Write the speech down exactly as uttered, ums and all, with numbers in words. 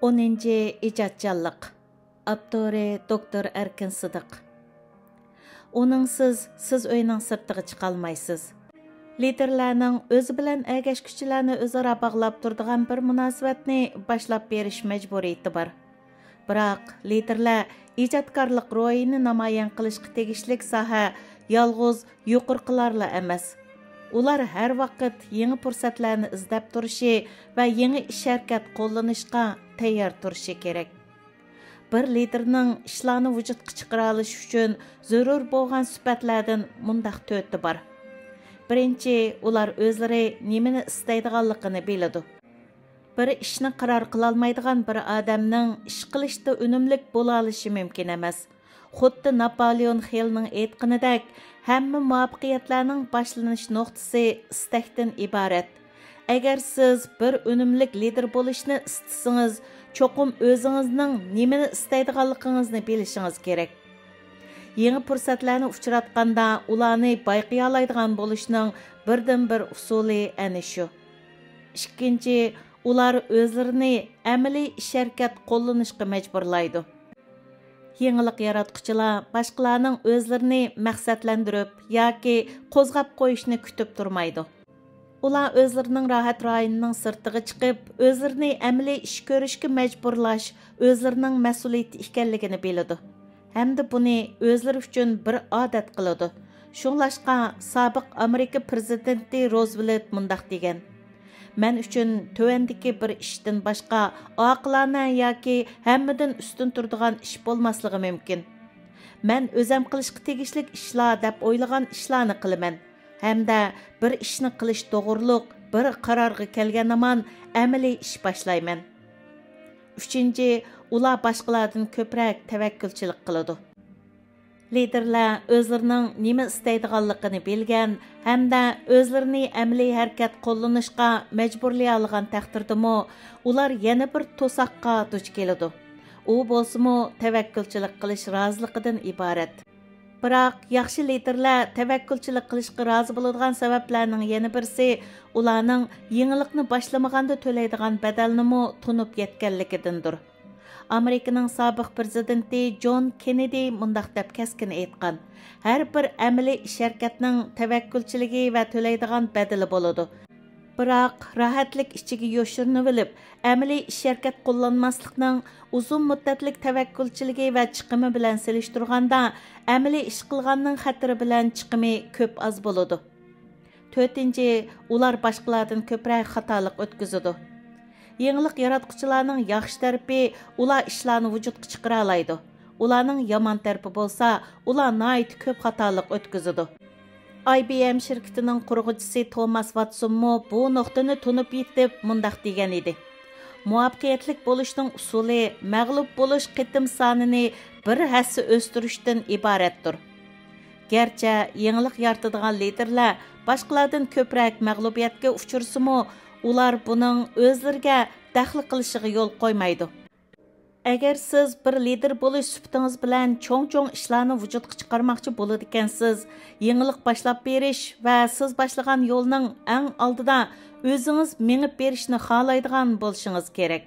ئونىنچى، ئىجادچانلىق. ئاپتورى دوكتور ئەركىن سىدىق. ئۇنىڭسىز سىز ئۆينىڭ سىرتىغا چىقالمايسىز. لىدېرلەرنىڭ ئۆزى بىلەن ئەگەشكۈچىلەرنى ئۆزئارا باغلاپ تۇرىدىغان بىر مۇناسىۋەتنى باشلاپ بېرىش مەجبۇرىيىتى بار. بىراق، لىدېرلەر ئىجادكارلىق روھىنى نامايان قىلىشقا تېگىشلىك ساھە يالغۇز يۇقىرىقىلارلا ئەمەس. ئۇلار ھەر ۋاقىت يېڭى پۇرسەتلەرنى ئىزدەپ تۇرۇشى ۋە يېڭى ئىش ھەرىكەت قوللىنىشقا تەييار تۇرۇشى كېرەك. بىر لىدېرنىڭ ئىشلارنى ۋۇجۇدقا چىقىرالىشى ئۈچۈن زۆرۈر بولغان سۈپەتلەردىن مۇنداق تۆتى بار. بىرىنچى، ئۇلار ئۆزلىرى نېمىنى ئىستەيدىغانلىقىنى بىلىدۇ. بىر ئىشنى قارار قىلالمايدىغان بىر ئادەمنىڭ ئىش قىلىشتا ئۈنۈملۈك بولالىشى مۇمكىن ئەمەس. خۇددى ناپالېئون خىلنىڭ ئېيتقىنىدەك، ھەممە مۇۋەپپەقىيەتلەرنىڭ باشلىنىش نۇقتىسى ئىستەكتىن ئىبارەت. ئەگەر سىز بىر ئۈنۈملۈك لىدېر بولۇشنى ئىستىسىڭىز، چوقۇم ئۆزىڭىزنىڭ نېمىنى ئىستەيدىغانلىقىڭىزنى بىلىشىڭىز كېرەك. يېڭى پۇرسەتلەرنى ئۇچراتقاندا، ئۇلارنى بايقىيالايدىغان بولۇشنىڭ بىردىنبىر ئۇسۇلى ئەنە شۇ. ئىككىنچى، ئۇلار ئۆزلىرىنى ئەمەلىي ئىش ھەرىكەت قوللىنىشقا مەجبۇرلايدۇ. يېڭىلىق ياراتقۇچىلار باشقىلارنىڭ ئۆزلىرىنى مەقسەتلەندۈرۈپ ياكى قوزغاپ قويۇشىنى كۈتۈپ تۇرمايدۇ. ئۇلار ئۆزلىرىنىڭ راھەت رايونىنىڭ سىرتىغا چىقىپ، ئۆزلىرىنى ئەمەلىي ئىش كۆرۈشكە مەجبۇرلاش ئۆزلىرىنىڭ مەسئۇلىيىتى ئىكەنلىكىنى بىلىدۇ ھەمدە بۇنى ئۆزلىرى ئۈچۈن بىر ئادەت قىلىدۇ. شۇڭلاشقا، سابىق ئامېرىكا پىرېزىدېنتى روزۋېلت مۇنداق دېگەن: «مەن ئۈچۈن تۆۋەندىكى بىر ئىشتىن باشقا ئاقىلانە ياكى ھەممىدىن ئۈستۈن تۇرىدىغان ئىش بولماسلىقى مۇمكىن. مەن ئۆزەم قىلىشقا تېگىشلىك ئىشلار دەپ ئويلىغان ئىشلارنى قىلىمەن ھەمدە بىر ئىشنى قىلىش توغرۇلۇق بىر قارارغا كەلگەن ھامان ئەمەلىي ئىش باشلايمەن.» ئۈچىنچى، ئۇلار باشقىلاردىن كۆپرەك تەۋەككۈلچىلىك قىلىدۇ. لىدېرلەر ئۆزلىرىنىڭ نېمە ئىستەيدىغانلىقىنى بىلگەن ھەمدە ئۆزلىرىنى ئەمەلىي ھەرىكەت قوللىنىشقا مەجبۇرلىيالىغان تەقدىردىمۇ، ئۇلار يەنە بىر توساققا دۇچ كېلىدۇ. ئۇ بولسىمۇ تەۋەككۈلچىلىك قىلىش رازىلىقىدىن ئىبارەت. بىراق، ياخشى لىدېرلەر تەۋەككۈلچىلىك قىلىشقا رازى بولىدىغان سەۋەبلەرنىڭ يەنە بىرسى ئۇلارنىڭ يېڭىلىقنى باشلىمىغاندا تۆلەيدىغان بەدەلنىمۇ تونۇپ يەتكەنلىكىدىندۇر. ئامېرىكىنىڭ سابىق پىرېزىدېنتى جون كېننېدى مۇنداق دەپ كەسكىن ئېيتقان: «ھەر بىر ئەمەلىي ئىش ھەرىكەتنىڭ تەۋەككۈلچىلىكى ۋە تۆلەيدىغان بەدىلى بولىدۇ. بىراق، راھەتلىك ئىچىگە يوشۇرۇنۇۋېلىپ، ئەمەلىي ئىش ھەرىكەت قوللانماسلىقنىڭ ئۇزۇن مۇددەتلىك تەۋەككۈلچىلىكى ۋە چىقىمى بىلەن سېلىشتۇرغاندا، ئەمەلىي ئىش قىلغاننىڭ خەتىرى بىلەن چىقىمى كۆپ ئاز بولىدۇ.» تۆتىنچى، ئۇلار باشقىلاردىن كۆپرەك خاتالىق ئۆتكۈزىدۇ. يېڭىلىق ياراتقۇچىلارنىڭ ياخشى تەرىپى، ئۇلار ئىشلارنى ۋۇجۇدقا چىقىرالايدۇ. ئۇلارنىڭ يامان تەرىپى بولسا، ئۇلار ناھايىتى كۆپ خاتالىق ئۆتكۈزىدۇ. ئاي بى ئېم شىركىتىنىڭ قۇرغۇچىسى توماس ۋاتسونمۇ بۇ نۇقتىنى تونۇپ يېتىپ مۇنداق دېگەن ئىدى: «مۇۋەپپەقىيەتلىك بولۇشنىڭ ئۇسۇلى مەغلۇپ بولۇش قېتىم سانىنى بىر ھەسسە ئۆستۈرۈشتىن ئىبارەتتۇر.» گەرچە يېڭىلىق يارىتىدىغان لىدېرلەر باشقىلاردىن كۆپرەك مەغلۇبىيەتكە ئۇچرىسىمۇ، ئۇلار بۇنىڭ ئۆزلىرىگە دەخلى قىلىشىغا يول قويمايدۇ. ئەگەر سىز بىر لىدېر بولۇش سۈپىتىڭىز بىلەن چوڭ-چوڭ ئىشلارنى ۋۇجۇدقا چىقارماقچى بولىدىكەنسىز، يېڭىلىق باشلاپ بېرىش ۋە سىز باشلىغان يولنىڭ ئەڭ ئالدىدا ئۆزىڭىز مېڭىپ بېرىشنى خالايدىغان بولۇشىڭىز كېرەك.